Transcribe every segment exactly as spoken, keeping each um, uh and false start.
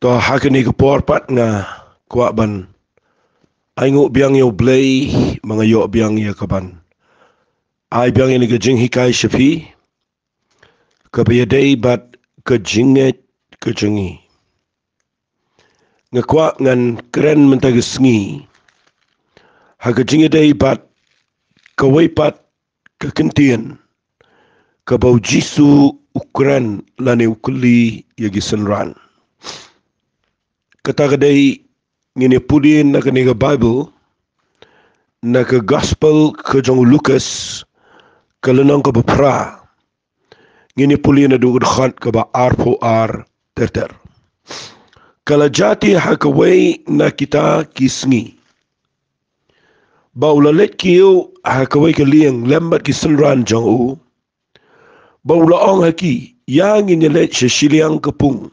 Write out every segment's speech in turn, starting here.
To ha kane ka por pat nga kwah ban ai nguh biang ïa U Blei, ma nga ïoh biang ïa ka ban ai biang ïa kane ka jinghikai sha phi, kaba ïadei bad ka jingngeit ka jong ngi. Nga kwah ngan kren mynta ka sngi ha ka jingïadei bad kawei pat ka kyntien kaba U Jisu u kren lane u kylli ïa ki synran. Kata ka dei, ngin ïa pule na kane ka Baibl, na ka Gospel ka jong u Lukas, ka lynnong kaba phra. Ngin ïa pule naduh ka dkhot kaba arphew ar ter ter. Ka la jia te ha kawei na kita ki sngi, ba u la leit kiew ha kawei ka lieng lem bad ki synran jong u, ba u la ong ha ki, ïa ngin ïa leit sha shiliang ka pung,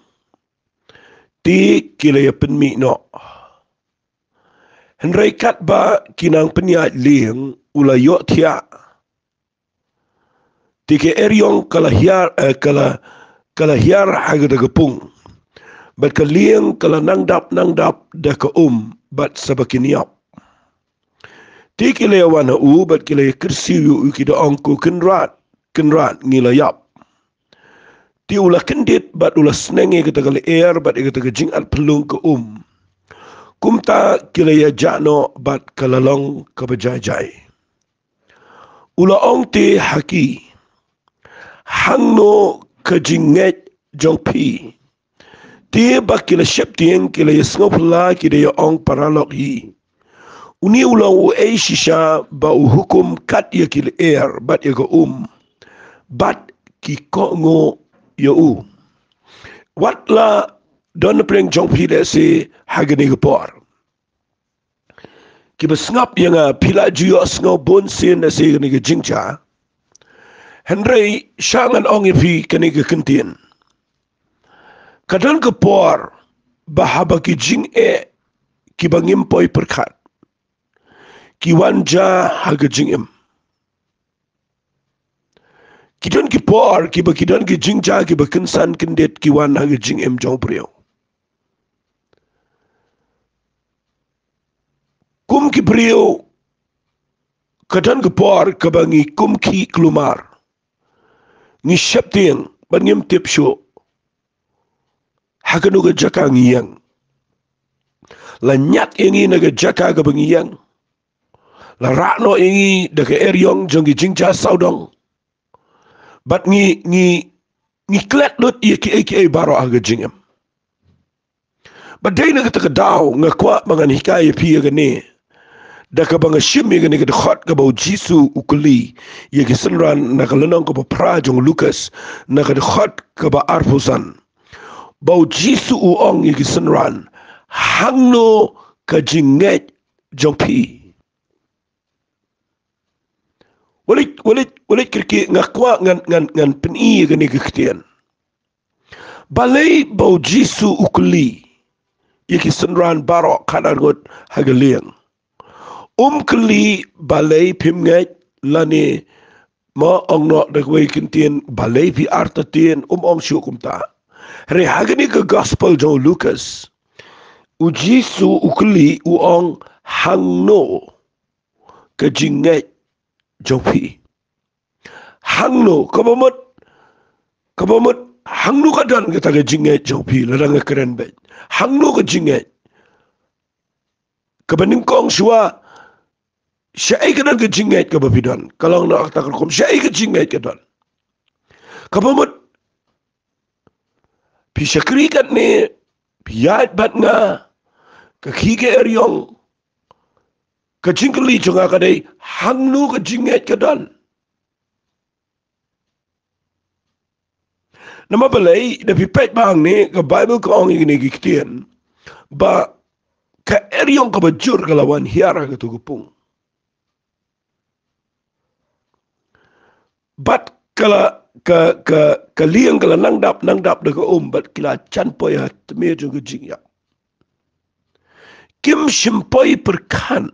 te ki la ïa pynmih noh. Hynrei katba ki nang pynïaid lieng, u la ïohthiah. Te ka eriong ka la hiar, eh, ka la, ka la hiar ha kata ka pung, bad ka lieng ka la nang dap nang dap da ka um, bad sa ba kin ïap. Te ki la ïa wan ha u bad ki la ïa kyrsiew ïa u, ki da ong, Ko Kynrad, Kynrad, ngi la ïap. Te u la kyndit bad u la sneng ïa kata ka lyer bad ïa kata ka jingat phyllung ka um. Kumta ki la ïa jah noh bad ka la long kaba jai jai. U la ong te ha ki, Hangno ka jingngeit jong phi? Te ba ki la sheptieng, ki la ïa sngewphylla, ki da ïa ong paralok hi, Une u long uei shisha ba u hukum kat ïa ki lyer bad ïa ka um, bad ki kohnguh ïa u? Wat la don napdeng jong phi lehse ha kane ka por. Kiba sngap ïa nga, phi la ju ïohsngew bun sien lehse ïa kane ka jingjia. Hynrei sha ngan ong ïa phi kane ka kyntien. Ka don ka por ba haba ki jingeh kiba ngim poi pyrkhat ki wan jia ha ka jingim. Ki don ki por kiba ki don ki jingjia kiba kynsan kyndit ki wan ha ka jingim jong u briew. Kum ki briew, ka don ka por kaba ngi kum ki kulmar, ngi sheptieng bad ngim tip shuh ha kano ka jaka ngi ïeng. La ñiad ïa ngi na ka jaka kaba ngi ïeng. La rah noh ïa ngi da ka eriong jong ki jingjia sawdong. Bad ngi, ngi, ngi klet lut ïa kiei kiei baroh ha ka jingim. Bad dei na kata ka daw nga kwah ba ngan hikai ïa phi ïa kane, da kaba nga shim ïa kane ka dkhot kaba U Jisu u kylli ïa ki synran na ka lynnong kaba phra jong u Lukas, na ka dkhot kaba arphew san. Ba U Jisu u ong ïa ki synran, hangno ka jingngeit jong phi? Wat leit, wat leit, wat leit kyrkieh, nga kwah ngan, ngan, ngan pyni ïa kane ka ktien. Balei ba U Jisu u kylli ïa ki synran baroh khatar ngut ha ka lieng? Um kylli balei phim ngeit lane, ma ong noh da kawei ka kyntien, balei phi artatien, um ong shuh kumta. Hynrei ha kane ka gospel jong u Lukas, U Jisu u kylli, u ong, hangno ka jingngeit jong phi? Hangno, kaba mut, kaba mut, hangno ka don kata ka jingngeit jong phi, lada nga kren beit. Hangno ka jingngeit? Kaba nyngkong shuwa, shaei ka don ka jingngeit kaba phi don? Ka long na kata ka rukom, shaei ka jingngeit ka don? Kaba mut, phi shakri katne, phi ïaid bad nga, ka khih ka eriong, ka jingkylli jong nga ka dei, hangno ka jingngeit ka don? Namar balei, da phi peit ba hangne, ka Baibl ka ong ïa kine ki ktien, ba ka eriong kaba jur ka la wan hiar ha kato ka pung. Bad ka la, ka, ka, ka lieng ka la nang dap, nang dap da ka um, bad ki la jan poi ha tmier jong ka jingïap. Kim shym poi pyrkhat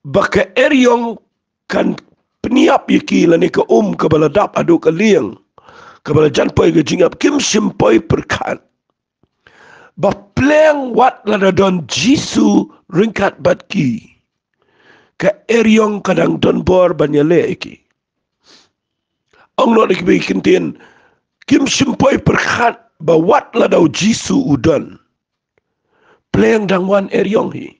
ba ka eriong kan pynïap ïa ki lane ka um kaba la dap haduh ka lieng, kaba la jan poi ka jingïap, kim shym poi pyrkhat Ba pleng wat lada don Jisu ryngkat bad ki, ka eriong ka dang don bor ban ïaleh ïa ki. Ong noh da kiba ki ktien, kim shym poi pyrkhat ba wat lada u Jisu u don, pleng dang wan eriong hi.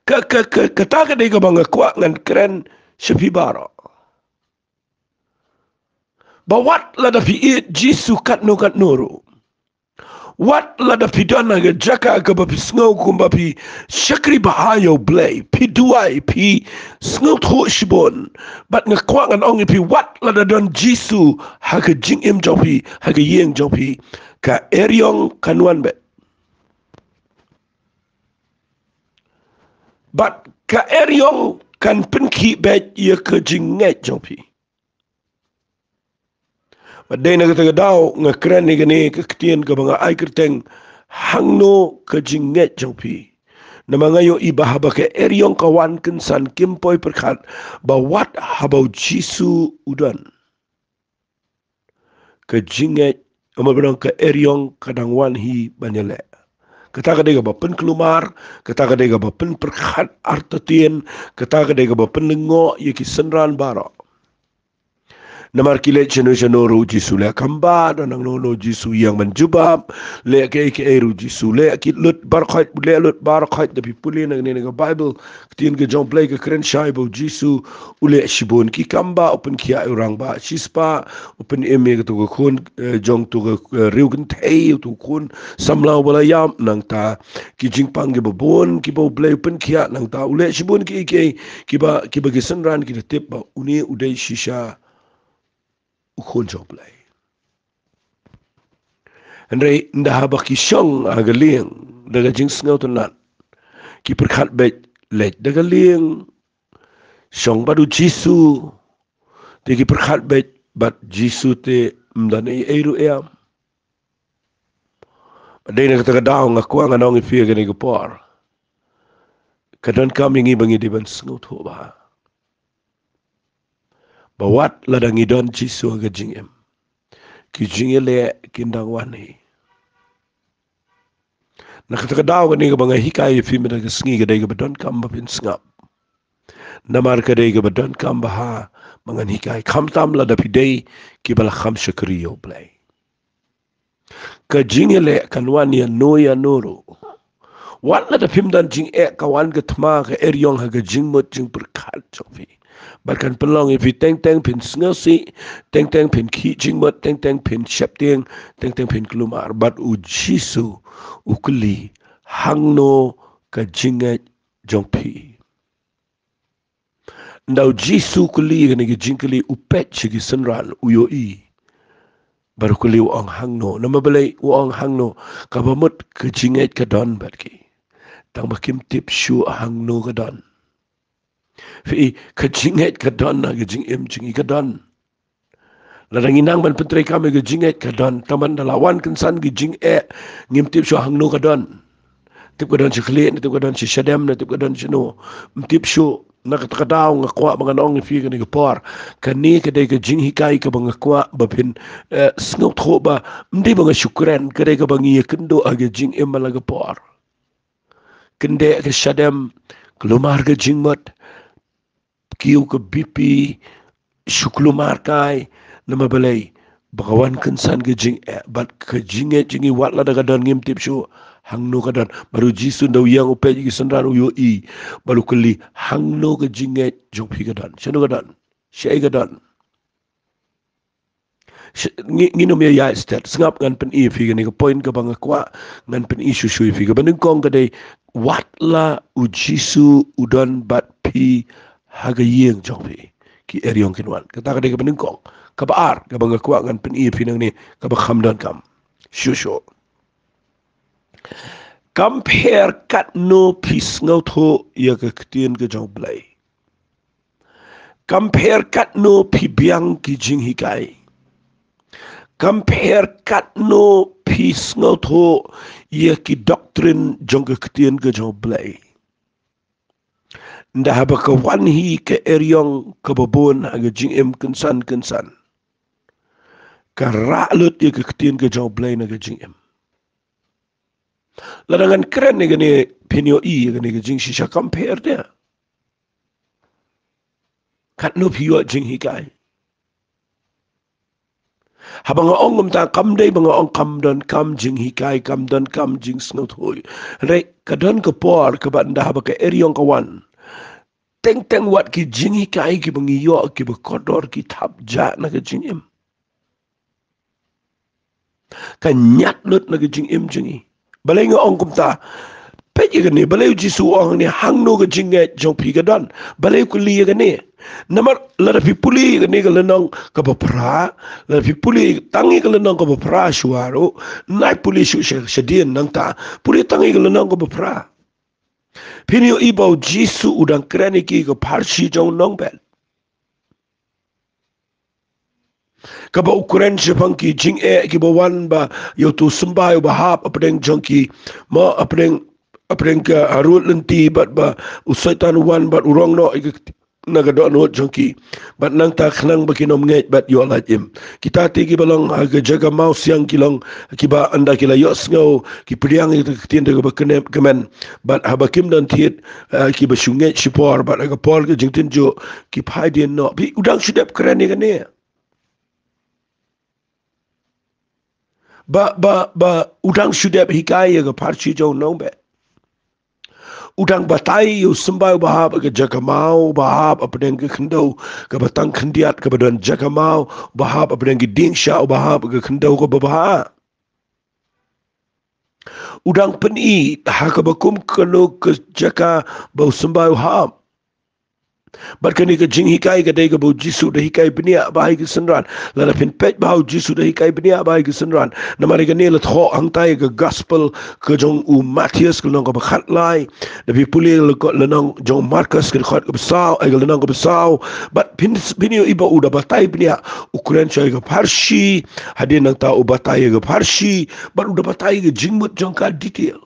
Ka, ka, ka, kata ka dei kaba nga kwah ngan kren sha phi baroh. Ba wat lada phi ïeit Jisu katno katno ruh, wat lada phi don ha ka jaka kaba phi sngew kumba phi shakri bha ïa u Blei, phi duwai, phi sngewthuh shibun, bad nga kwah ngan ong ïa phi, wat lada don Jisu ha ka jingim jong phi, ha ka ïing jong phi, ka eriong kan wan beit. Bad ka eriong kan pynkhih beit ïa ka jingngeit jong phi. Bad dei na kata ka daw nga kren ïa kane ka ktien kaba nga ai kyrteng, hangno ka jingngeit jong phi. Namar nga ïohi ba haba ka eriong ka wan kynsan, kim poi pyrkhat ba wat haba u Jisu u don, ka jingngeit, namar ba dang ka eriong ka dang wan hi ban ïaleh. Kata ka dei kaba pynkulmar, kata ka dei kaba pynpyrkhat artatien, kata ka dei kaba pynlyngngoh ïa ki synran baroh. Namar ki leit shano shano ruh u Jisu leh kam ba, don hangno hangno u Jisu ïeng ban jubab, leh kaei kaei ruh u Jisu leh, ki lut baroh khoit, leh lut baroh khoit. Da phi pule na kane na ka Baibl, ktien ka jong u Blei ka kren shai ba u Jisu u leh shibun ki kam ba, u pynkhiah ïa u rangbah shispah, u pynim ïa kato ka khun, eh, jong kato ka, eh, riewkynthei, uto u khun samla uba la ïap, nangta ki jingpang kiba bun kiba u Blei u pynkhiah, nangta u leh shibun kiei kiei kiba, kiba ki synran ki da tip ba une u dei shisha u Khun jong u Blei. Hynrei ynda haba ki shong ha ka lieng da ka jingsngewtynnat, ki pyrkhat beit leit da ka lieng, shong bad u Jisu, te ki pyrkhat beit bad Jisu te ym don ei ei ruh ïa. Dei na kata ka daw nga kwah ngan ong ïa phi ha kane ka por, ka donkam ïa ngi ba ngi dei ban sngewthuh bha ba wat lada ngi don Jisu ha ka jingim, ki jingïaleh kin dang wan hi. Na kata ka daw kane kaba nga hikai ïa phi mynta ka sngi ka dei kaba donkam ba phin sngap. Namar ka dei kaba donkam bha ba ngan hikai, khamtam lada phi dei kiba la kham shakri ïa u Blei. Ka jingïaleh kan wan ïa no ïa no ruh. Wat lada phim don jingeh, ka wan ka thma, ka eriong ha ka jingmut jingpyrkhat jong phi. Bad kan pynlong ïa phi teng teng phin sngewsih, teng teng phin khih jingmut, teng teng phin sheptieng, teng teng phin kulmar. Bad u Jisu u kylli, hangno ka jingngeit jong phi? Ynda u Jisu u kylli kane ka jingkylli, u peit sha ki synran, u ïohi. Bad u kylli, u ong hangno. Namar balei u ong hangno? Kaba mut ka jingngeit ka don bad ki, tang ba kim tip shuh hangno ka don. Phi i, ka jingngeit ka don ha ka jingim jong ngi, ka don. Lada ngi nang ban pyntreikam ïa ka jingngeit ka don, tang ba ynda la wan kynsan ki jingeh, ngim tip shuh hangno ka don. Tip ka don sha khlieh, ne tip ka don sha shadem, ne tip ka don shano. Ym tip shuh. Na kata ka daw nga kwah ba ngan ong ïa phi kane ka por, kane ka dei ka jinghikai kaba nga kwah ba phin, eh, sngewthuh ba ym dei ba nga shu kren, ka dei kaba ngi ïakynduh ha ka jingim man la ka por. Kyndeh ka shadem, kulmar ka jingmut, kiew ka B P, shu kulmar kai. Namar balei? Ba ka wan kynsan ka jingeh, bad ka jingngeit jong ngi wat lada ka don ngim tip shuh hangno ka don. Bad u Jisu ynda u ïeng u peit ïa ki synran u ïohi, bad u kylli, hangno ka jingngeit jong phi ka don? Shano ka don? Shaei ka don? Sh-, ngi, ngin ym ïa ïaid stet. Sngap, ngan pyni ïa phi kane ka point kaba nga kwah ngan pyni shuh shuh ïa phi. Kaba nyngkong ka dei, wat la u Jisu u don bad phi ha ka ïing jong phi, ki eriong kin wan. Kata ka dei kaba nyngkong. Kaba ar kaba nga kwah ngan pyni ïa phi nangne, kaba kham donkam shuh shuh. Kam pher katno phi sngewthuh ïa ka ktien ka jong u Blei, kam pher katno phi biang ki jinghikai, kam pher katno phi sngewthuh ïa ki doctrine jong ka ktien ka jong u Blei, ynda haba ka wan hi ka eriong kaba bun ha ka jingim kynsan kynsan, ka rah lut ïa ka ktien ka jong U Blei na ka jingim. Lada ngan kren ïa kane, phin ïohi ïa kane ka jingshisha kam pher de. Katno phi ïoh jinghikai. Haba nga ong kumta kam dei ba nga ong kam donkam jinghikai, kam donkam jingsngewthuh. Hynrei ka don ka por kaba ynda haba ka eriong ka wan, teng teng wat ki jinghikai kiba ngi ïoh kiba kordor ki thap jah na ka jingim. Ka ñiad lut na ka jingim jong ngi. Balei nga ong kumta? Peit ïa kane, balei U Jisu u ong hangne, hangno ka jingngeit jong phi ka don? Balei u kylli ïa kane? Namar lada phi pule ïa kane ka lynnong kaba phra, lada phi pule tang ïa ka lynnong kaba phra shuwa ruh, nai pule shuh sha, shadien nangta, pule tang ïa ka lynnong kaba phra. Phin ïohi ba U Jisu u dang kren ïa ki, ïa ka pharshi jong u nongbet. Kaba u kren shaphang ki jingeh kiba wan ba ïa uto u symbai uba hap hapdeng jong ki, mo, hapdeng, hapdeng ka harud lynti, bad ba u Soitan u wan bad u rong noh ïa ka, na ka dohnud jong ki. Bad nangta khnang ba kin ym ngeit bad ïoh lait im. Kita te kiba long ha ka jaka mawsiang ki long kiba ynda ki la ïohsngew, ki pdiang ïa ka ktien da kaba kmen, kmen. Bad haba kim don thied, eh, kiba shu ngeit shipor, bad ha ka por ka jingtynjuh ki phai dien noh. Phi, u dang shu dep kren ïa kane. Ba, ba, ba, u dang shu dep hikai ïa ka pharshi jong u nongbet. U dang batai ïa u symbai uba hap ha ka jaka maw, uba hap hapdeng ka khyndew kaba tang khyndiat kaba don jaka maw, uba hap hapdeng ki dieng shah, uba hap ha ka khyndew kaba bha. U dang pyni ha kaba kum kano ka jaka ba u symbai u hap. Bad kane ka jinghikai ka dei kaba U Jisu u da hikai bniah bha ïa ki synran. Lada phin peit bha, U Jisu u da hikai bniah bha ïa ki synran. Namar ïa kane la thoh hangtai ha ka gospel ka jong u Mathaios ka lynnong kaba khatlai. Da phi pule la ko, lynnong jong u Markos ka dkhot kaba saw, eh, ka lynnong kaba saw. Bad phin, phin ïohi ba u da batai bniah, u kren shwa ïa ka pharshi, hadien nangta u batai ïa ka pharshi, bad u da batai ïa ka jingmut jong ka detail.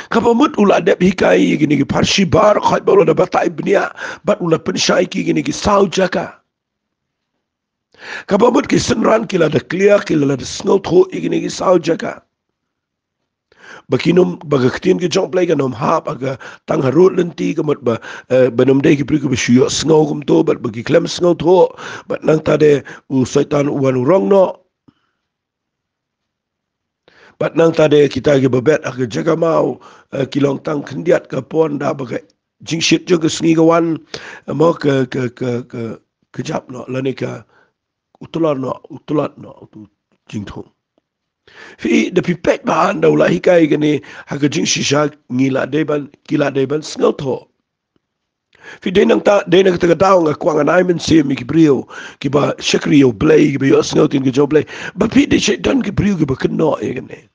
Kaba mut u la dep hikai ïa kine ki pharshi baroh khoit bad u la da batai bniah, bad u la pynshai ki ïa kine ki saw jaka. Kaba mut ki synran ki la da clear, ki la da sngewthuh ïa kine ki saw jaka. Ba kin ym, ba ka ktien ka jong U Blei kan ym hap ha ka tang harud lynti, ka mut ba, eh, ban ym dei ki briew kiba shu ïohsngew kumto, bad ba ki khlem sngewthuh, bad nangta de u Soitan u wan u rong noh. Bad nangta de kita kiba bet ha ka jaka maw, eh, ki long tang khyndiat ka por ynda ba ka jingshit jong ka sngi ka wan, eh, mo ka, ka, ka, ka, ka jap noh, lane ka, u tlot noh, u tlot noh, uto u jingthung. Phi, da phi peit bha ynda u la hikai kane ha ka jingshisha, ngi la dei ban, ki la dei ban sngewthuh. Phi, dei nangta, dei na kata ka daw nga kwah ngan ai mynsiem ïa ki briew kiba shakri ïa U Blei, kiba ïohsngew ktien ka jong U Blei. Ba phi, dei shisha don ki briew kiba kynnoh ïa kane.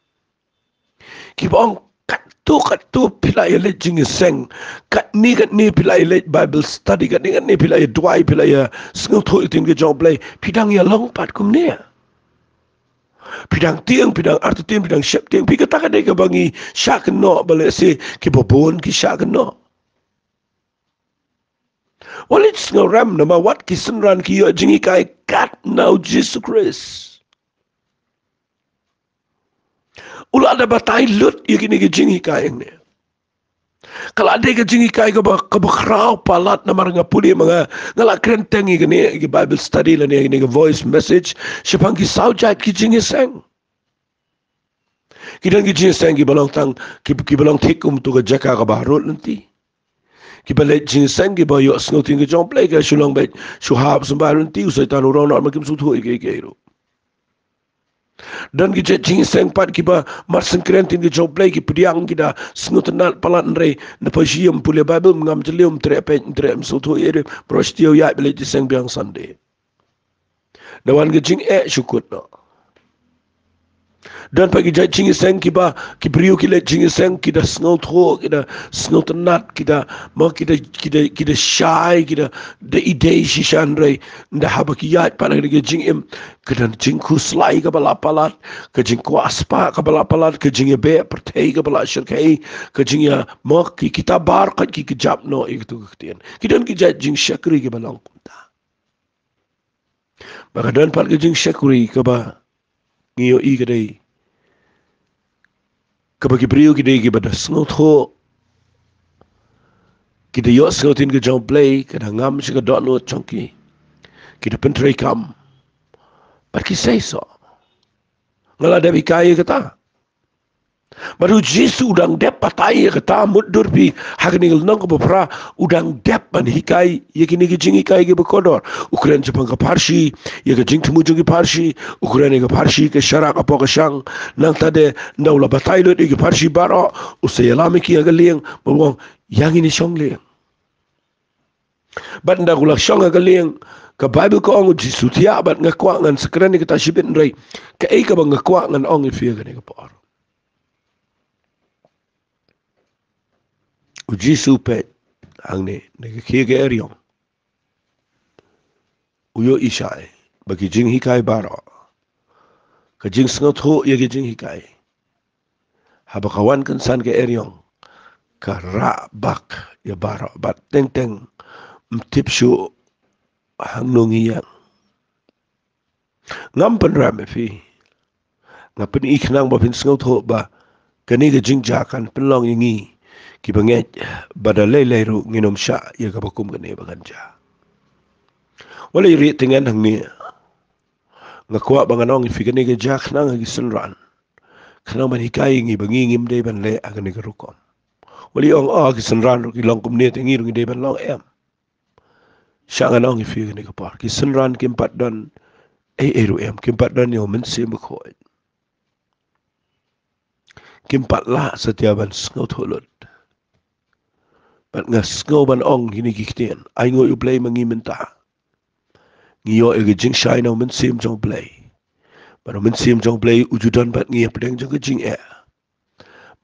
Kiba ong katto katto phi la ïaleit jingïaseng. Katne katne phi la ïaleit Bible study, katne katne phi la ïaduwai, phi la ïasngewthuh ïa ktien ka jong U Blei. Phi dang ïalong pat kumne. Phi dang tieng, phi dang artatien, phi dang sheptieng. Phi, kata ka dei kaba ngi shah kynnoh, ba lehse kiba bun ki shah kynnoh. Wat leit sngewrem namar wat ki synran ki ïoh jinghikai kat na U Jisu Khrist. U la da batai lut ïa kine ki jinghikai hangne. Ka la dei ka jinghikai kaba, kaba khraw palat namar nga pule ma nga, nga la kren teng ïa kine ki Bible study lane ïa kine ki voice message shaphang ki saw jait ki jingïaseng. Ki don ki jingïaseng kiba long tang, ki, kiba long thik kum uto ka jaka kaba harud lynti. Kiba leit jingïaseng kiba ïohsngew ktien ka jong U Blei ka shu long beit shu hap symbai lynti, u Soitan u rong noh, ma kim sngewthuh ïa kiei kiei ruh. Don ki jait jingïaseng pat kiba mar shu kren ktien ka jong U Blei ki pdiang, ki da sngewtynnat palat, hynrei na poi sha ïing pule Bible, ngam jylliew, ym treh peit, ym treh, ym sngewthuh ïa, baroh shi taïew ïaid ba leit jingïaseng biang Sunday. Da wan ka jingeh shu kut noh. Don pat ki jait jingïaseng kiba, ki briew ki leit jingïaseng ki da sngewthuh, ki da sngewtynnat, ki da, ma ki da, ki da, ki da shai, ki da, da ïadei shisha, hynrei ynda haba ki ïaid pat ha ka jingim, ka don jingkhuslai kaba la palat, ka jingkwah spah kaba la palat, ka jingïabeh pyrthei kaba la shyrkhei, ka jingïa, ma ki, kita baroh ki, ki jap noh ïa kito ki ktien. Ki don ki jait jingshakri kiba long kumta. Ba ka don pat ka jingshakri kaba ngi ïohi ka dei kaba ki briew ki dei kiba da sngewthuh, ki da ïohsngew ïa ka ktien ka jong U Blei, ka da ngam sha ka dohnud jong ki, ki da pyntreikam. Bad ki seisoh, nga la dep hikai ïa kata. Bad U Jisu u dang dep batai ïa kata, mutdur phi, ha kane ka lynnong kaba phra, u dang dep ban hikai ïa kine ki jinghikai kiba kordor. U kren shaphang ka pharshi, ïa ka jingthmu jong ki pharshi, u kren ïa ka pharshi, ka sharak hapoh ka shang. Nangta de, ynda u la batai lut ïa ki pharshi baroh, u sa ïalam ïa ki ha ka lieng, bad u ong, ïa ngin shong lieng. Bad ynda u la shong ha ka lieng, ka Baibl ka ong U Jisu u thiah, bad nga kwah ngan sa kren ïa kata shibit, hynrei kaei kaba nga kwah ngan ong ïa phi ha kane ka por. U Jisu u peit hangne na ka khie ka eriong. U ïohi shai ba ki jinghikai baroh, ka jingsngewthuh ïa ki jinghikai, haba ka wan kynsan ka eriong, ka rah bak ïa baroh, bad teng teng ym tip shuh hangno ngi ïeng. Ngam pynrem ïa phi. Nga pyni khnang ba phin sngewthuh ba kane ka jingjia kan pynlong ïa ngi kiba ngeit ba da lei lei ruh ngin ym shah ïa kaba kum kane ba kan jia. Wat la ïa rieh tyngen hangne, nga kwah ba ngan ong ïa phi, kane ka jia khnang ha ki synran, khnang ban hikai ïa ngi ba ngi ngim dei ban leh ha kane ka rukom. Wat la ong, oh, ki synran ruh ki long kumne te ngi ruh ngi dei ban long, em. Shah ngan ong ïa phi ha kane ka por, ki synran kim pat don ei ei ruh, em, kim pat don ïa U Mynsiem Bakhuid. Kim pat lah satia ban sngewthuh lut. Bad nga sngew ban ong kine ki ktien, ainguh ïa U Blei ma ngi mynta. Ngi ïoh ïa ka jingshai na U Mynsiem jong U Blei. Bad U Mynsiem jong U Blei u ju don bad ngi hapdeng jong ka jingeh.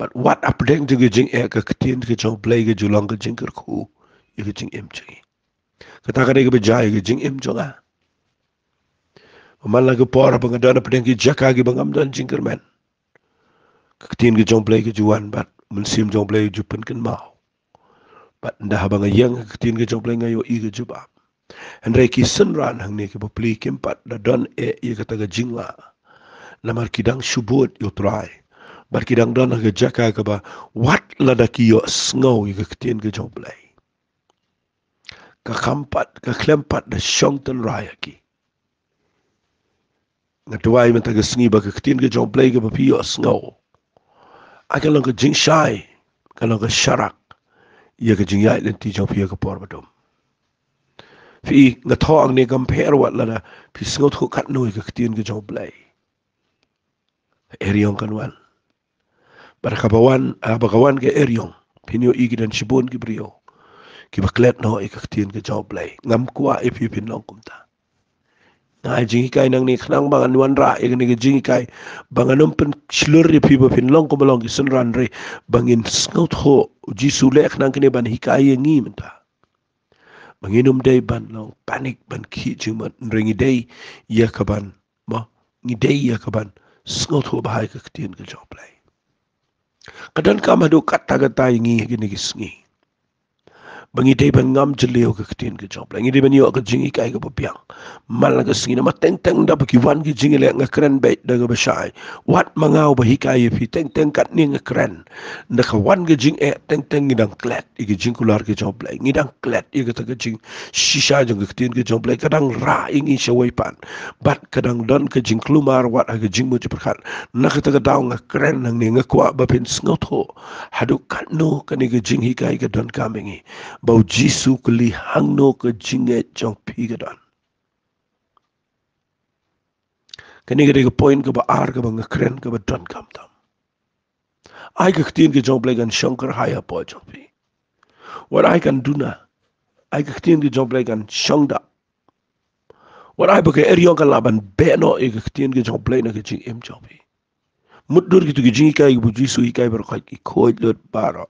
Bad wat hapdeng jong ka jingeh, ka ktien ka jong U Blei ka ju long ka jingkyrkhu ïa ka jingim jong ngi. Kata ka dei kaba jia ïa ka jingim jong nga. Man la ka por ba nga don hapdeng ki jaka kiba ngam don jingkyrmen, ka ktien ka jong U Blei ka ju wan bad U Mynsiem jong U Blei u ju pynkynmaw. Bad ynda haba nga ïeng ha ka ktien ka jong U Blei nga ïohi ka jubab. Hynrei ki synran hangne kiba plie kim pat da don eh ïa kata ka jinglah. Namar ki dang shu bud ïa U Trai. Bad ki dang don ha ka jaka kaba wat lada ki ïohsngew ïa ka ktien ka jong U Blei, ka kham pat, ka khlem pat da shong tynrai ha ki. Nga duwai mynta ka sngi ba ka ktien ka jong U Blei kaba phi ïohsngew, ai ka long ka jingshai, ka long ka sharak ïa ka jingïaid lynti jong phi ha ka por badum. Phi, nga thoh hangne kam pher wat lada phi sngewthuh katno ïa ka ktien ka jong U Blei. Eriong kan wan. Bad haba ka wan, haba ka wan ka eriong, phin ïohi ki don shibun ki briew kiba klet noh ïa ka ktien ka jong U Blei. Ngam kwah ïa phi phin long kumta. Nga ai jinghikai nangne khnang ba ngan wanrah ïa kane ka jinghikai, ba ngan ym pynshlur ïa phi ba phin long kumba long ki synran, hynrei ba ngin sngewthuh U Jisu u leh khnang kane ban hikai ïa ngi mynta. Ba ngin ym dei ban long panic, ban khih jingmut, hynrei ngi dei ïa ka ban, mo, ngi dei ïa ka ban sngewthuh bha ïa ka ktien ka jong U Blei. Ka donkam haduh katta katta ïa ngi ha kine ki sngi ba ngi dei ban ngam jylliew ka ktien ka jong U Blei. Ngi dei ban ïoh ka jinghikai kaba biang man la ka sngi. Namar teng teng da ba ki wan ki jingïaleh, nga kren beit da kaba shai, wat ma nga uba hikai ïa phi, teng teng katne nga kren. Ynda ka wan ka jingeh, teng teng ngi dang klet ïa ka jingkular ka jong U Blei, ngi dang klet ïa kata ka jingshisha jong ka ktien ka jong U Blei, ka dang rah ïa ngi shawei pat. Bad ka dang don ka jingkulmar wat ha ka jingmut jingpyrkhat. Na kata ka daw nga kren hangne, nga kwah ba phin sngewthuh haduh katno kane ka jinghikai ka donkam ïa ngi, ba U Jisu u kylli hangno ka jingngeit jong phi ka don. Kane ka dei ka point kaba ar kaba nga kren kaba donkam tam. Ai ka ktien ka jong U Blei kan shong kyrhai hapoh jong phi. Wat ai kan duna. Ai ka ktien ka jong U Blei kan shong dap. Wat ai ba ka eriong kan lah ban beh noh ïa ka ktien ka jong U Blei na ka jingim jong phi. Mutdur kito ki jinghikai kiba U Jisu u hikai baroh, ki khuid lut baroh.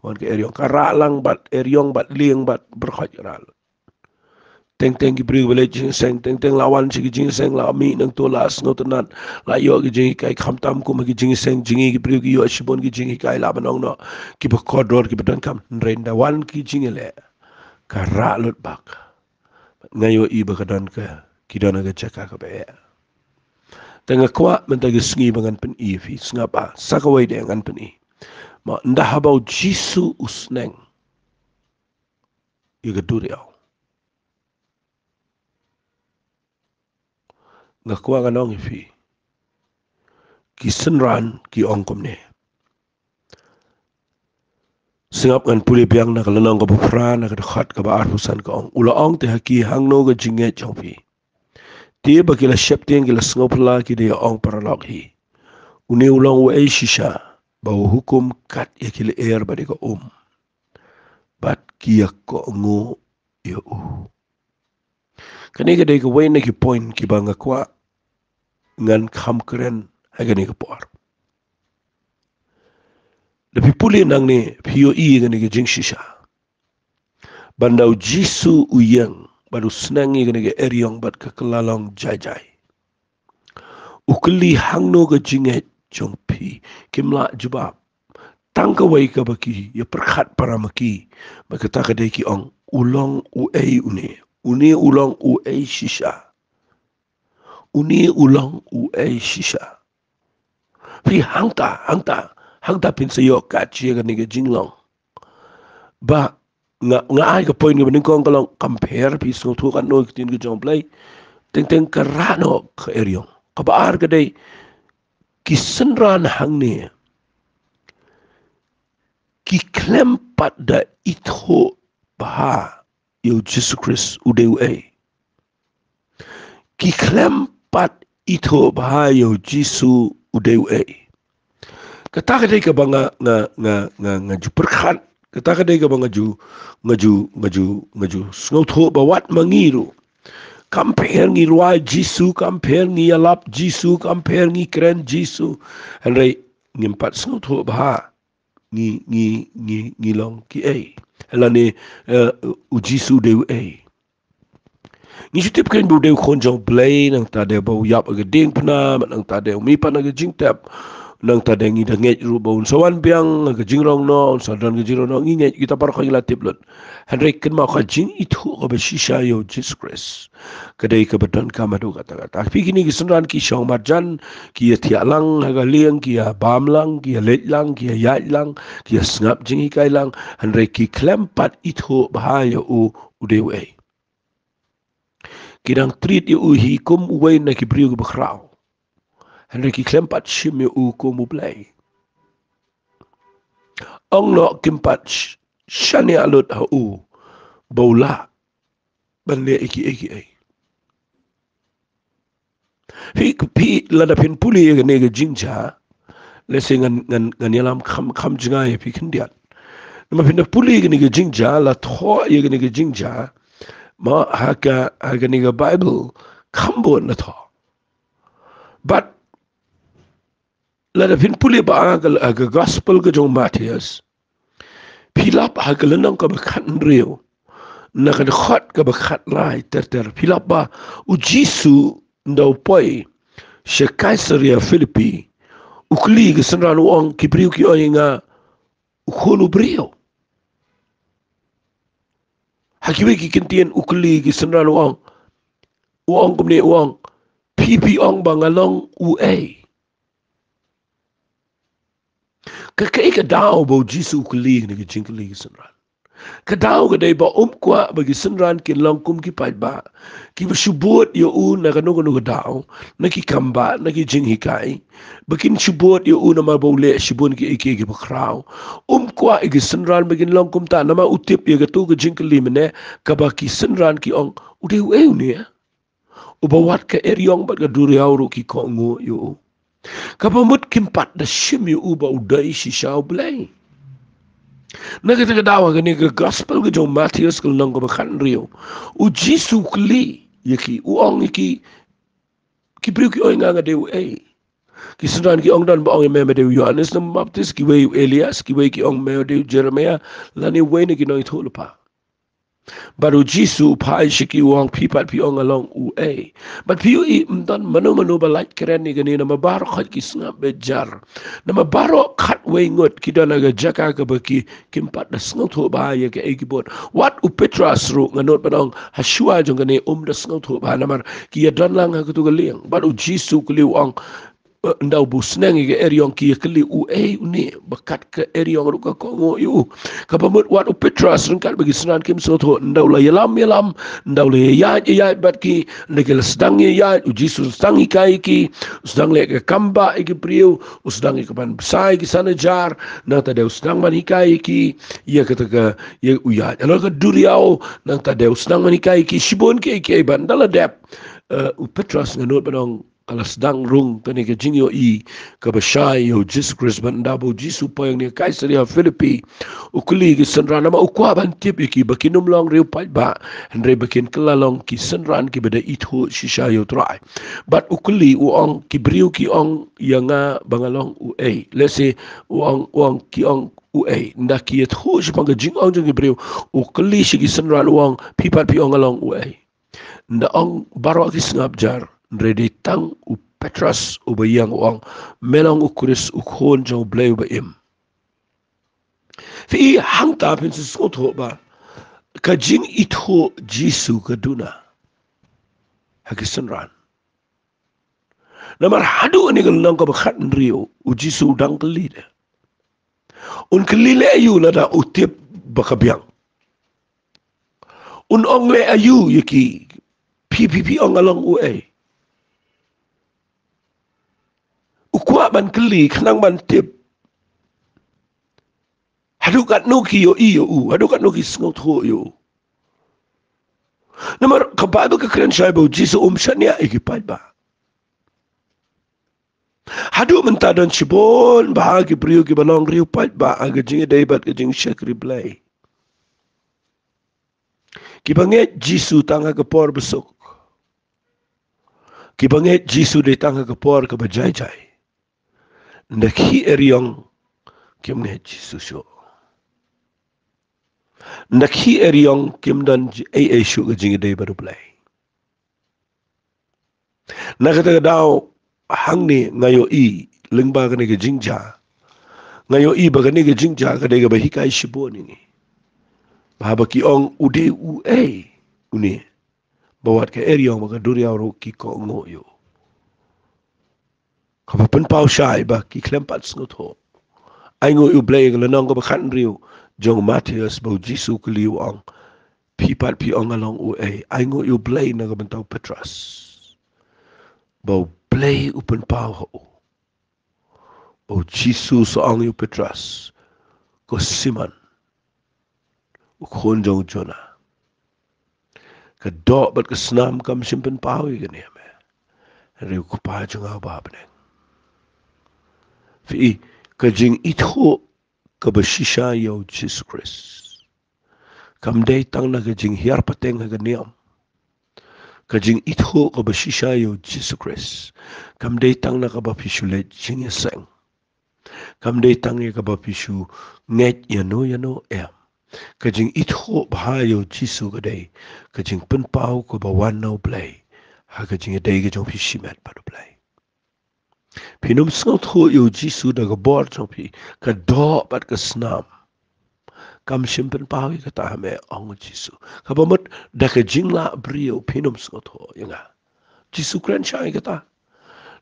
Wan ka eriong, ka rah lang bad eriong bad lieng bad baroh ka rah lut. Teng teng ki briew ba leit jingïaseng, teng teng la wan sha ki jingïaseng, la mih nangto, la sngewtynnat, la ïoh ki jinghikai, khamtam kum ha ki jingïaseng jong ngi ki briew ki ïoh shibun ki jinghikai, lah ban ong noh kiba kordor kiba donkam, hynrei ynda wan ki jingïaleh, ka rah lut bak. Nga ïohi ba ka don ka ki don ha ka jaka kaba eh. Te nga kwah mynta ka sngi ba ngan pyni ïa phi, sngap, ah, sa kawei de ngan pyni. Ma ynda haba u Jisu u sneng ïa ka duriaw, nga kwah ngan ong ïa phi, ki synran ki ong kumne. Sngap, ngan pule biang na ka lynnong kaba phra, na ka dkhot kaba arphew san, ka ong: U la ong te ha ki, hangno ka jingngeit jong phi? Te ba ki la sheptieng ki la sngewphylla, ki da ïa ong paralok hi: Une u long uei shisha ba u hukum kat ïa ki lyer bad ïa ka um, bad ki ïa kohnguh ïa u? Kane ka dei kawei na ki point kiba nga kwah ngan kham kren ha kane ka por. Da phi pule nangne phi ïohi ïa kane ka jingshisha. Ba ynda u Jisu u ïeng bad u sneng ïa kane ka eriong bad ka kylla long jai jai, u kylli: Hangno ka jingngeit jong phi? Kim lah jubab. Tang kawei kaba ki ïa pyrkhat para ma ki, bad kata ka dei ki ong: U long uei une? Une u long uei shisha? Une u long uei shisha? Phi, hangta, hangta, hangta phin sa ïoh kat sha kane ka jinglong. Ba nga, nga ai ka point kaba nyngkong ka long, compare, phi sngewthuh katno ïa ka ktien ka jong U Blei. Teng teng ka rah noh ka eriong. Kaba ar ka dei, ki synran hangne ki khlem pat da ithuh bha ïa u Jisu Khrist u dei uei. Ki khlem pat ithuh bha ïa u Jisu u dei uei. Kata ka dei kaba nga, nga, nga, nga, nga ju pyrkhat. Kata ka dei kaba nga ju, nga ju, nga ju, nga ju sngewthuh ba wat ma ngi ruh, compare ngi rwai Jisu, compare ngi ïalap Jisu, compare ngi kren Jisu. Hynrei ngim pat sngewthuh bha ngi, ngi, ngi, ngi long kiei, lane, eh, u Jisu u dei uei. Ngi shu tip keiñ ba u dei u Khun jong U Blei, nangta dei ba u ïap ha ka diengphna, nangta dei u mih pat na ka jingtep, nangta dei ngi da ngeit ruh ba un sa wan biang ha ka jingrong noh, un sa don ka jingrong noh, ngi ngeit, kita baroh ngi la tip lut. Hynrei kynmaw, ka jingithuh kaba shisha ïa u Jisu Khrist ka dei kaba donkam haduh katta katta. Phi, kine ki synran ki shong marjan, ki ïa thiah lang ha ka lieng, ki ïa bam lang, ki ïa leit lang, ki ïa ïaid lang, ki ïa sngap jinghikai lang, hynrei ki khlem pat ithuh bha ïa u u dei uei. Ki dang treat ïa u hi kum uwei na ki briew kiba khraw, hynrei ki khlem pat shim ïa u kum U Blei. Ong noh, kim pat sh-, shaniah lut ha u ba u lah ban leh ïa kiei kiei. Phi, phi, lada phin pule ïa kane ka jingjia, lehse ngan, ngan, ngan ïalam kham, kham jngai ïa phi khyndiat. Namar phin da pule ïa kane ka jingjia, la thoh ïa kane ka jingjia, ma ha ka, ha kane ka Baibl, kham bun la thoh. Bad lada phin pule ba ha ka, ha ka Gospel ka jong u Mathaios, phi lap ha ka lynnong kaba khathynriew, na ka dkhot kaba khatlai ter ter, phi lap ba u Jisu ynda u poi sha Kaisaria Philippi, u kylli ki synran, u ong, ki briew ki ong ïa nga u Khun u briew. Ha kiwei ki kyntien u kylli ki synran, u ong, u ong kumne, u ong, phi, phi ong ba nga long uei? Ka, kaei ka daw ba u Jisu u kylli kine ki jingkylli ki synran? Ka daw ka dei ba um kwah ba ki synran kin long kum ki paidbah kiba shu bud ïa u na kano kano ka daw, na ki kambah, na ki jinghikai, ba kin shu bud ïa u namar ba u leh shibun kiei kiei kiba khraw. Um kwah ïa ki synran ba kin long kumta, namar u tip ïa kato ka jingkylli mynne, kaba ki synran ki ong, u dei uei une, uba wat ka eriong bad ka duriaw ruh ki kohnguh ïa u? Kaba mut kim pat da shim ïa u ba u dei shisha U Blei. Na kata ka daw ha kane ka Gospel ka jong u Mathaios ka lynnong kaba khathynriew, u Jisu u kylli ïa ki, u ong ïa ki, ki briew ki ong ïa nga, nga dei uei? Ki synran ki ong, don ba ong ïa me, me dei u Ïohannes Nongbaptis, kiwei u Elias, kiwei ki ong me dei u Jeremaïah, lane uwei na ki nongïathuhlypa. Bad u Jisu u phai sha ki, u ong, phi pat phi ong nga long uei? Bad phi ïohi, ym don mano mano ba lait kren ïa kane, namar baroh khoit ki sngap beit jar. Namar baroh khatwei ngut ki don ha ka jaka kaba ki, kim pat da sngewthuh bha ïa kaei ki bud. Wat u Petros ruh nga nud ban ong, ha shuwa jong kane um da sngewthuh bha namar ki ïa don lang ha katu ka lieng. Bad u Jisu u kylli, u ong, eh, ynda u ba sneng ïa ka eriong, ki ïa kylli uei une, ba kat ka eriong ruh ka kohnguh ïa u. Kaba mut wat u Petros, ryngkat bad ki synran kim sngewthuh, ynda u la ïalam ïalam, ynda u la ïaid ïaid bad ki, ynda ki la sdang ïaid, u Jisu u sdang hikai ïa ki, u sdang leh ka kam bah ïa ki briew, u sdang ïa ka ban bsa ïa ki san hajar, nangta de u sdang ban hikai ïa ki ïa kata ka, ïa u ïaid halor ka duriaw, nangta de u sdang ban hikai ïa ki shibun kiei kiei. Bad ynda la dep, eh, u Petros, nga nud ban ong, ka la sdang rung kane ka jingïohi kaba shai ïa u Jisu Khrist. Bad ynda ba u Jisu u poi hangne ha Kaisaria Philippi, u kylli ki synran, namar u kwah ban tip ïa ki ba kin ym long riew paidbah, hynrei ba kin kylla long ki synran kiba da ithuh shisha ïa u Trai. Bad u kylli, u ong, ki briew ki ong ïa nga ba nga long uei? Lehse u ong, u ong, ki ong uei? Ynda ki ïathuh shaphang ka jingong jong ki briew, u kylli sha ki synran, u ong, phi pat phi ong nga long uei? Ynda ong baroh ki sngap jar, hynrei dei tang u Petros uba ïeng, u ong, me long u Khrist, u Khun jong U Blei uba im. Phi i, hangta phin sa sngewthuh ba ka jingithuh Jisu ka duna ha ki synran. Namar haduh kane ka lynnong kaba khathynriew, u Jisu u dang kylli de. Un kylli leh aïu lada u tip ba ka biang? Un ong leh aïu ïa ki, phi, phi, phi ong nga long uei? U kwah ban kylli khnang ban tip haduh katno ki ïohi ïa u, haduh katno ki sngewthuh ïa u. Namar ka Baibl ka kren shai ba u Jisu um shaniah ïa ki paidbah. Haduh mynta don shibun bha ki briew kiba long riew paidbah ha ka jingïadei bad ka jingshakri Blei. Kiba ngeit Jisu tang ha ka por basuk. Kiba ngeit Jisu dei tang ha ka por kaba jai jai. Ynda ki eriong kim ngeit Jisu shuh. Ynda ki eriong kim don ei ei shuh ka jingïadei bad U Blei. Na kata ka daw hangne nga ïohi lyngba kane ka jingjia, nga ïohi ba kane ka jingjia ka dei kaba hikai shibun ïa ngi. Ba haba ki ong u dei uei une, ba wat ka eriong bad ka duriaw ruh ki kohnguh ïa u. Kaba pynpaw shai ba ki khlem pat sngewthuh. Ainguh ïa U Blei, ka lynnong kaba khathynriew jong u Mathaios, ba u Jisu u kylli, u ong, phi pat phi ong nga long uei? Ainguh ïa U Blei na ka bynta u Petros, ba U Blei u pynpaw ha u. Ba u Jisu u sa ong ïa u Petros, ko Simon, u khun jong u Jonah, ka doh bad ka snam kam shym pynpaw ïa kane ha me, hynrei u Kpa jong nga uba ha bneng. Phi i, ka jingithuh kaba shisha ïa u Jisu Khrist kam dei tang na ka jinghiar pateng ha ka niam. Ka jingithuh kaba shisha ïa u Jisu Khrist kam dei tang na kaba phi shu leit jingïaseng. Kam dei tang ïa kaba phi shu ngeit ïano ïano, em. Ka jingithuh bha ïa u Jisu ka dei ka jingpynpaw kaba wan na U Blei ha ka jingïadei ka jong phi shimet bad U Blei. Phin ym sngewthuh ïa u Jisu da ka bor jong phi, ka doh bad ka snam kam shym pynpaw ïa kata ha me, ong u Jisu. Kaba mut da ka jinglah briew phin ym sngewthuh ïa nga. Jisu kren shai kata.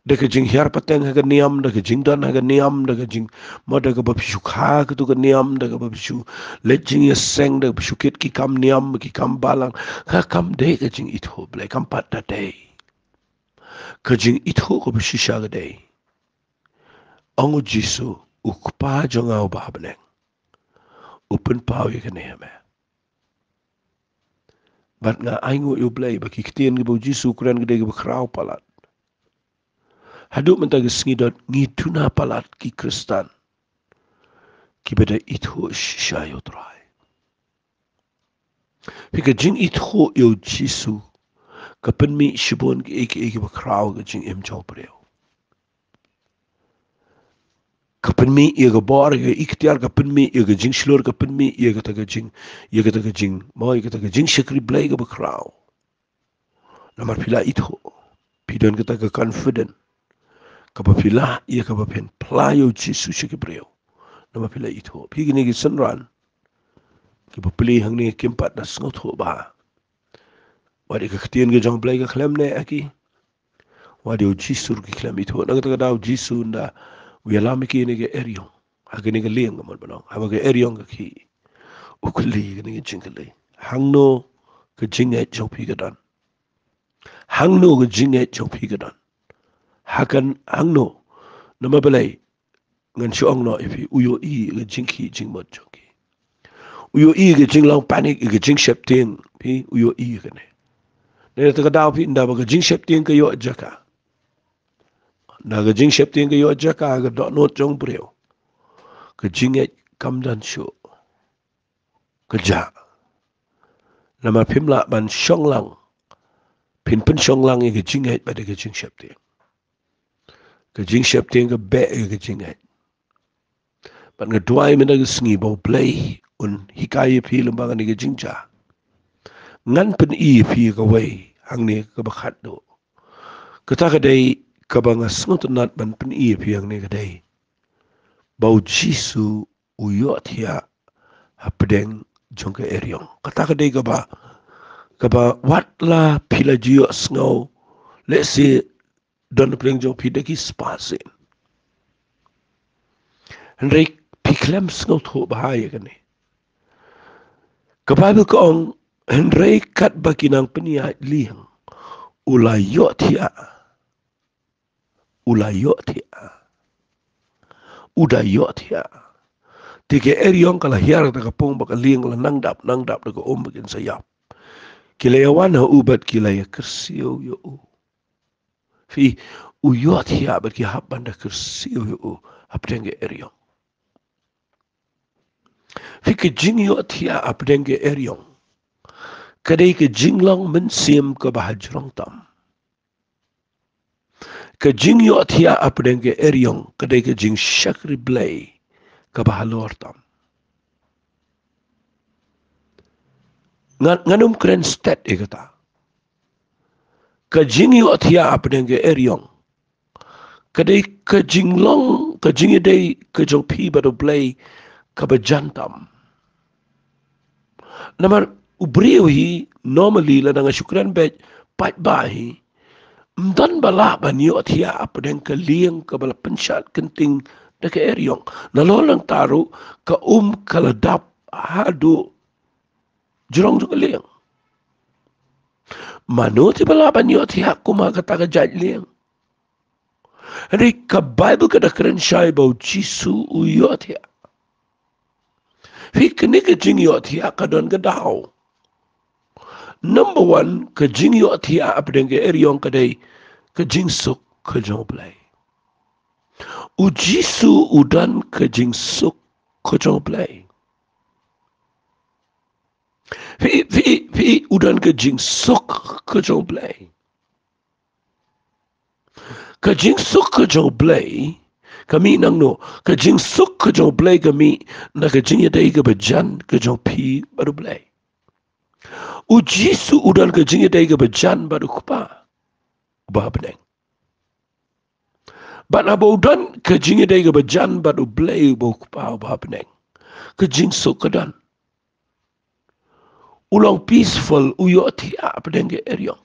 Da ka jinghiar pateng ha ka niam, da ka jingdon ha ka niam, da ka jing, mo da kaba phi shu kha katu ka niam, da kaba phi shu leit jingïaseng, da kaba phi shu kit ki kam niam, ki kam balang. Ka kam dei ka jingithuh Blei, kam pat da dei. Ka jingithuh kaba shisha ka dei, ong u Jisu, u Kpa jong nga uba ha bneng u pynpaw ïa kane ha me. Bad nga ainguh ïa U Blei ba ki ktien kiba u Jisu u kren ka dei kiba khraw palat. Haduh mynta ka sngi don ngi duna palat ki Khristan kiba da ithuh shisha ïa u Trai. Phi, ka jingithuh ïa u Jisu ka pynmih shibun kiei kiei kiba khraw ha ka jingim jong u briew. ka pynmih ïa ka bor, ïa ka iktiar, ka pynmih ïa ka jingshlur, ka pynmih ïa kata ka jing, ïa kata ka jing, mo, ïa kata ka jingshakri Blei kaba khraw. Namar phi la ithuh, phi don kata ka confident kaba phi lah ïa kaba phin phla ïa u Jisu sha ki briew. Namar phi la ithuh. Phi kine ki synran kiba plie hangne kim pat da sngewthuh bha. Wat ïa ka ktien ka jong Blei ka khlem ne aki. Wat ïa u Jisu ruh ki khlem ithuh. Na kata ka daw u Jisu ynda u ïalam ïa kine ki eriong ha kane ka lieng ka mut ban ong, haba ka eriong ka khih, u kylli kane ka jingkylli: Hangno ka jingngeit jong phi ka don? Hangno ka jingngeit jong phi ka don? Ha kan hangno? Namar balei? Ngan shu ong noh ïa phi, u ïohi ïa ka jingkhih jingmut jong ki. U ïohi ïa ka jinglong panic, ïa ka jingsheptieng, phi, u ïohi ïa kane. Na kata ka daw phi, ynda ba ka jingsheptieng ka ïoh jaka, ynda ka jingsheptieng ka ïoh jaka ha ka dohnud jong u briew, ka jingngeit kam don shuh. Ka jah. Namar phim lah ban shong lang, phin pynshong lang ïa ka jingngeit bad ïa ka jingsheptieng. Ka jingsheptieng ka beh ïa ka jingngeit. Bad nga duwai mynta ka sngi ba u Blei un hikai ïa phi lyngba kane ka jingjia. Ngan pyni ïa phi ïa kawei hangne kaba khatduh. Kata ka dei kaba nga sngewtynnat ban pyni ïa phi hangne ka dei ba u Jisu u ïohthiah hapdeng jong ka eriong. Kata ka dei kaba, kaba wat la phi la ju ïohsngew, lehse don hapdeng jong phi da ki spah sien. Hynrei phi khlem sngewthuh bha ïa kane. Ka Baibl ka ong, hynrei katba ki nang pynïaid lieng, u la ïohthiah. U la ïohthiah. U da ïohthiah. Te ka eriong ka la hiar da ka pung bad ka lieng ka la nang dap, nang dap da ka um ba kin sa ïap. Ki la ïawan ha u bad ki la ïakyrsiew ïa u. Phi, u ïohthiah bad ki hap ban da kyrsiew ïa u hapdeng ka eriong. Phi, ka jingïohthiah hapdeng ka eriong ka dei ka jinglong mynsiem kaba hajrong tam. Ka jingïohthiah hapdeng ka eriong ka dei ka jingshakri Blei kaba halor tam. Ngan, ngan ym kren stet ïa kata. Ka jingïohthiah hapdeng ka eriong ka dei ka jinglong, ka jingïadei ka jong phi bad u Blei kaba jan tam. Namar u briew hi, normally, lada nga shu kren beit paidbah hi, ym don ba lah ban ïohthiah hapdeng ka lieng kaba la pynshad kynting da ka eriong. Nalor nangta ruh ka um ka la dap haduh jrong jong ka lieng. Mano te ba lah ban ïohthiah kum ha kata ka jait lieng? Hynrei ka Baibl ka da kren shai ba u Jisu u ïohthiah. Phi, kane ka jingïohthiah ka don ka daw. Number one, ka jingïohthiah hapdeng ka eriong ka dei ka jingsuk ka jong u Blei. U Jisu u don ka jingsuk ka jong u Blei. Phi, phi, phi, u don ka jingsuk ka jong u Blei. Ka jingsuk ka jong u Blei ka mih nangno? Ka jingsuk ka jong u Blei ka mih na ka jingïadei kaba jan ka jong phi bad u Blei. U Jisu u don ka jingïadei kaba jan bad u Kpa uba ha bneng. Bad haba u don ka jingïadei kaba jan bad u Blei uba u Kpa uba ha bneng, ka jingsuk ka don. U long peaceful, u ïohthiah hapdeng ka eriong.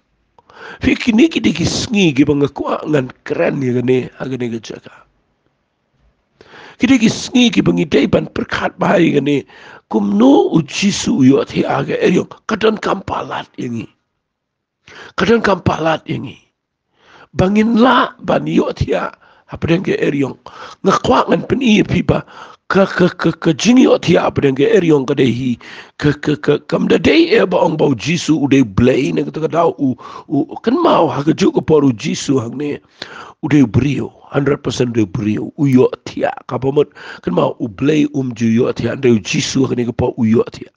Phi, kine ki dei ki sngi kiba nga kwah ngan kren ïa kane ha kane ka jaka. Ki dei ki sngi kiba ngi dei ban pyrkhat bha ïa kane. Kumno u Jisu u ïohthiah ha ka eriong? Ka donkam palat ïa ngi. Ka donkam palat ïa ngi ba ngin lah ban ïohthiah hapdeng ka eriong. Nga kwah ngan pyni ïa phi ba ka, ka, ka, ka jingïohthiah hapdeng ka eriong ka dei hi, ka, ka, ka, kam da dei eh ba ong ba u Jisu u dei u Blei. Na kata ka daw u, u, kynmaw, ha kajuh ka por u Jisu hangne u dei u briew, hundred percent u dei u briew, u ïohthiah. Kaba mut, kynmaw, u Blei um ju ïohthiah, hynrei u Jisu ha kane ka por u ïohthiah.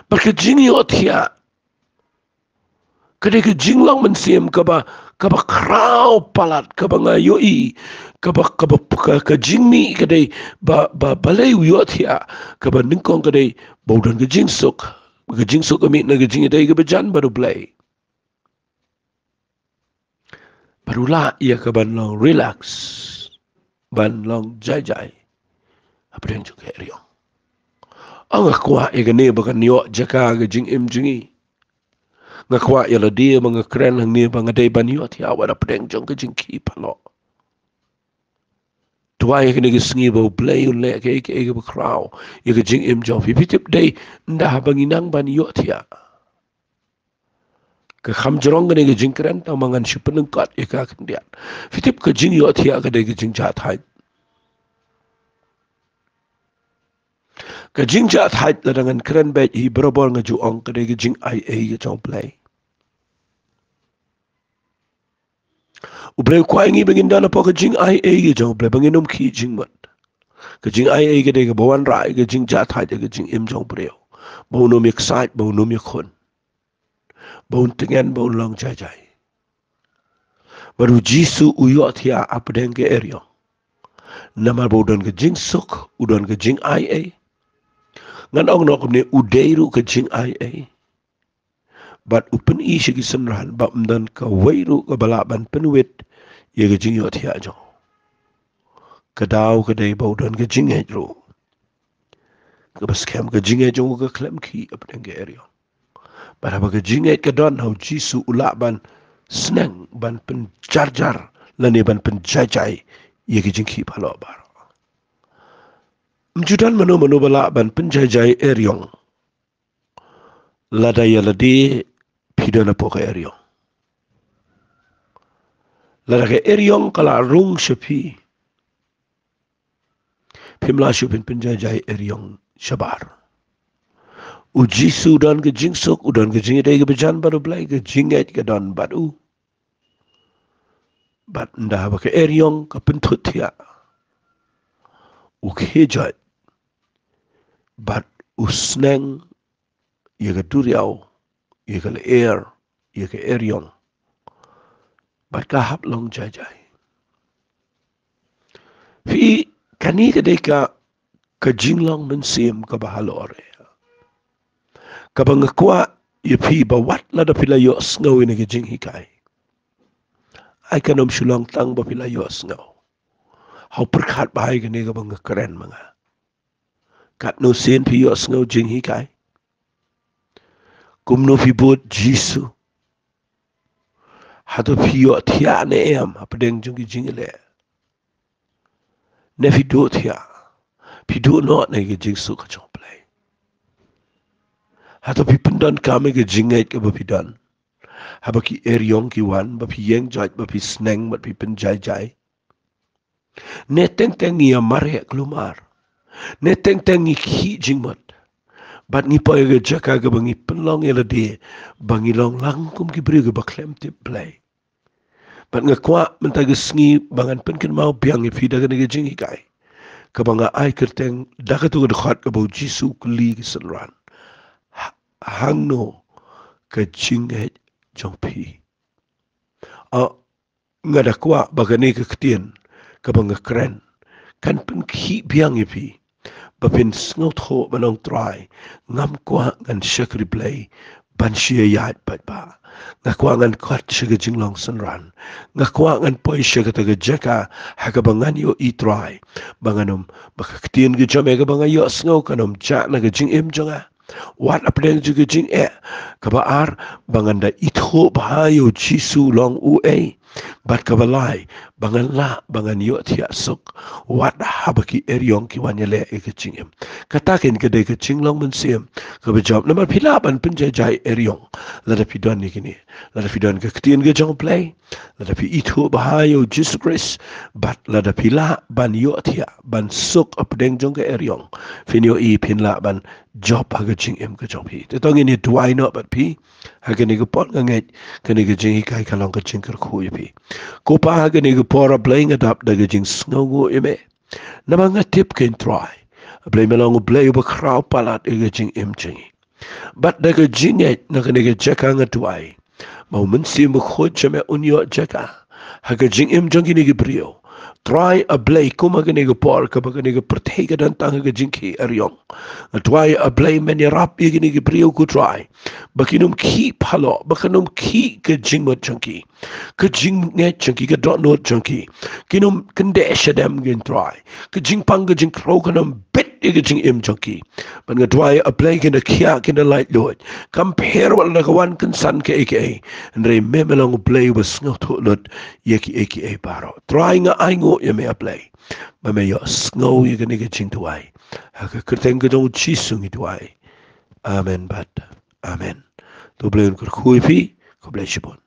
Bad ka jingïohthiah ka dei ka jinglong mynsiem kaba, kaba khraw palat, kaba nga ïohi, kaba, kaba, ka, ka jingmih ka dei ba, ba, balei u ïohthiah, kaba nyngkong ka dei ba u don ka jingsuk, ka jingsuk ka mih na ka jingïadei kaba jan bad U Blei. Bad u lah ïa ka ban long relax, ban long jai jai hapdeng jong ka eriong. Nga kwah ïa kane ba kan ïoh jaka ka jingim jong ngi. Nga kwah ïa lade ba nga kren hangne ba nga dei ban ïohthiah wat hapdeng jong ka jingkhih paloh. Duwai ïa kane ka sngi ba U Blei un leh kaei kaei kaba khraw ïa ka jingim jong phi. Phi tip dei ynda haba ngi nang ban ïohthiah. Ka kham jrong kane ka jingkren tang ba ngan shu pynlyngkot ïa ka khyndiat. Phi tip ka jingïohthiah ka dei ka jingjahthait. Ka jingjahthait lada ngan kren beit hi barabor nga ju ong ka dei ka jingaiei ka jong U Blei. U Blei u kwah ïa ngi ba ngin don hapoh ka jingaiei ka jong U Blei ba ngin ym khih jingmut. Ka jingaiei ka dei kaba wanrah ïa ka jingjahthait ïa ka jingim jong u briew. Ba un ym ïaksaid, ba un ym ïakhun. Ba un tngen, ba un long jai jai. Bad U Jisu u ïohthiah hapdeng ka eriong. Namar ba u don ka jingsuk, u don ka jingaiei. Ngan ong noh kumne, u dei ruh ka jingaiei. Bad u pyni sha ki synran ba ym don kawei ruh kaba lah ban pynwit ïa ka jingïohthiah jong u. Ka daw ka dei ba u don ka jingngeit ruh. Kaba skhem ka jingngeit jong u ka khlem khih hapdeng ka eriong. Bad haba ka jingngeit ka don ha U Jisu u lah ban sneng, ban pynjarjar lane ban pynjaijai ïa ka jingkhih paloh baroh. Ym ju don mano mano ba lah ban pynjaijai eriong. Lada ïa lade phi don hapoh ka eriong. Lada ka eriong ka la rung sha phi, phim lah shuh phin pynjaijai eriong shabar. U Jisu u don ka jingsuk, u don ka jingïadei kaba jan bad U Blei, ka jingngeit ka don bad u. Bad ynda haba ka eriong ka pynthut thiah, u khie joit. Bad u sneng ïa ka duriaw, ïa ka lyer, ïa ka eriong. Bad ka hap long jai jai. Phi, kane ka dei ka, ka jinglong mynsiem kaba halor. Kaba nga kwah ïa phi ba wat lada phi la ïohsngew ïa kane ka jinghikai, ai kan ym shu long tang ba phi la ïohsngew. Hau pyrkhat bha ïa kane kaba nga kren ma nga. Katno sien phi ïohsngew jinghikai? Kumno phi bud Jisu? Hato phi ïohthiah ne em hapdeng jong ki jingïaleh? Ne phi duh thiah? Phi duh noh na ki jingsuk ka jong U Blei? Hato phi pyndonkam ïa ka jingngeit kaba phi don haba ki eriong ki wan, ba phi ïeng joit, ba phi sneng, ba phi pynjaijai? Ne teng teng ngi ïa mareh kulmar? Ne teng teng ngi khih jingmut? Bad ngi poi ha ka jaka kaba ngi pynlong ïa lade ba ngi long lang kum ki briew kiba khlem tip Blei. Bad nga kwah mynta ka sngi ba ngan pynkynmaw biang ïa phi da kane ka jinghikai kaba nga ai kyrteng da kato ka dkhot kaba U Jisu u kylli ki synran: Ha-, hangno ka jingngeit jong phi? Ah, nga da kwah ba kane ka ktien kaba nga kren kan pynkhih biang ïa phi ba phin sngewthuh ban ong, Trai, ngam kwah ngan shakri Blei ban shu ïaid paidbah. Nga kwah ngan khot sha ka jinglong synran. Nga kwah ngan poi sha kata ka jaka ha kaba ngan ïohi, Trai, ba ngan ym, ba ka ktien ka jong me kaba nga ïohsngew kan ym jah na ka jingim jong nga. Wat hapdeng jong ka jingeh. Kaba ar, ba ngan da ithuh bha ïa U Jisu long uei. Bad kaba lai, ba ngan lah, ba ngan ïohthiah suk wat haba ki eriong ki wan ïaleh ïa ka jingim. Kata kein ka dei ka jinglong mynsiem kaba jop. Namar phi lah ban pynjaijai eriong lada phi don ïa kine. Lada phi don ka ktien ka jong U Blei, lada phi ithuh bha ïa U Jisu Khrist, bad lada phi lah ban ïohthiah, ban suk hapdeng jong ka eriong, phin ïohi phin lah ban jop ha ka jingim ka jong phi. Te to ngin ïa duwai noh bad phi ha kane ka por. Nga ngeit kane ka jinghikai ka long ka jingkyrkhu ïa phi. Ko Pa, ha kane ka por, A Blei, nga dap da ka jingsngewnguh ïa me. Namar nga tip kein, Trai, A Blei, me long U Blei uba khraw palat ïa ka jingim jong ngi. Bad da ka jingngeit na kane ka jaka nga duwai ba u Mynsiem Bakhuid jong me un ïoh jaka ha ka jingim jong kine ki briew. Trai A Blei, kum ha kane ka por kaba kane ka pyrthei ka don tang ha ka jingkhih ariong, Trai A Blei, men ïarap ïa kine ki briew, ko Trai, ba kin ym khih phylla, ba kin ym khih ka jingmut jong ki, ka jingngeit jong ki, ka dohnud jong ki. Kin ym kyndeh shadem, ko Trai, ka jingpang ka jingkhrew kan ym bit ïa ka jingim jong ki. Bad nga duwai, A Blei, kin da khiah, kin da laitluid. Kam pher wat la ka wan kynsan kaei kaei, hynrei me, me long U Blei uba sngewthuh lut ïa kiei kiei baroh. Trai, nga ainguh ïa me, A Blei, ba me ïohsngew ïa kane ka jingduwai, ha ka kyrteng ka jong U Jisu ngi duwai. Amen bad amen. To U Blei un kyrkhu ïa phi. Khublei shibun.